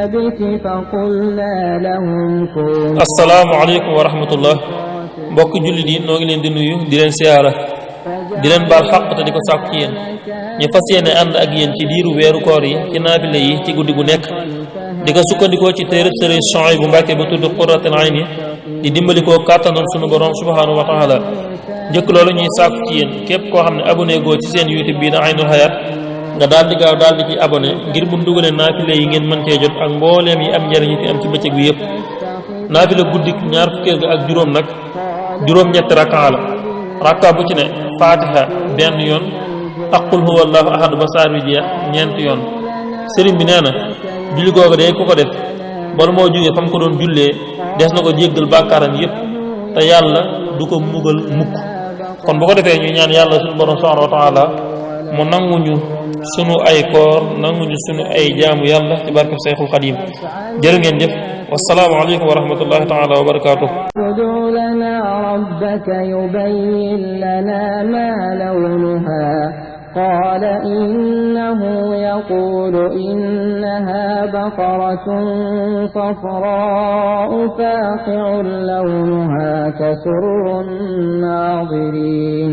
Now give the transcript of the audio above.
السبت فقلنا لهم كونوا asalaamaaleykum wa rahmatullah mbokk jullit yi noo ngi leen di nuyu di leen siyaara di leen baal xaq te di ko sàkku ci yéen ñu fas yéene ànd ak yéen ci diiru weeru koor yi ci naafile yi ci guddi gu nekk di ko sukkandikoo ci téereb Sëriñ Suhaybu Mbàkke bu tudd Qurratul Ayni di dimbalikoo kàttanal sunu borom subhanahu wa taala njëkk loolu ñuy sàkku ci yéen képp koo xam ne abonné goo ci seen YouTube bii na Aynul Hayaat nga daal di gaaw daal di ci abonné ngir bu dugalee naafile yi ngeen mën cee jot ak mbooleem yi am njëriñ yi fi am ci bëccëg bi yëpp naafile guddik ñaar fukkeel ga ak juróom nag juróom-ñetti rakkaa la rakka bu ci ne fatiha benn yoon ak qul huwa allahu ahad ba saar bi jeex ñeenti yoon sëriñ bi nee na julli googu de ku ko def bala moo jógee fa mu ko doon jullee des na ko jéggal bàkkaaram yépp te yàlla du ko mugal mukk kon bu ko defee ñu ñaan yàlla suñu borom subhanahu wa taala mu nanguñu sunu ay koor nanguñu sunu ay jaamu yàlla ci barke Seexul Xadiim jërë ngeen jëf wassalaamu aleykum wa rahmatullahi taala wa barakaatuh ادع لنا ربك يبين لنا ما لونها قال إنه يقول إنها بقرة صفراء فاقع لونها تسر الناظرين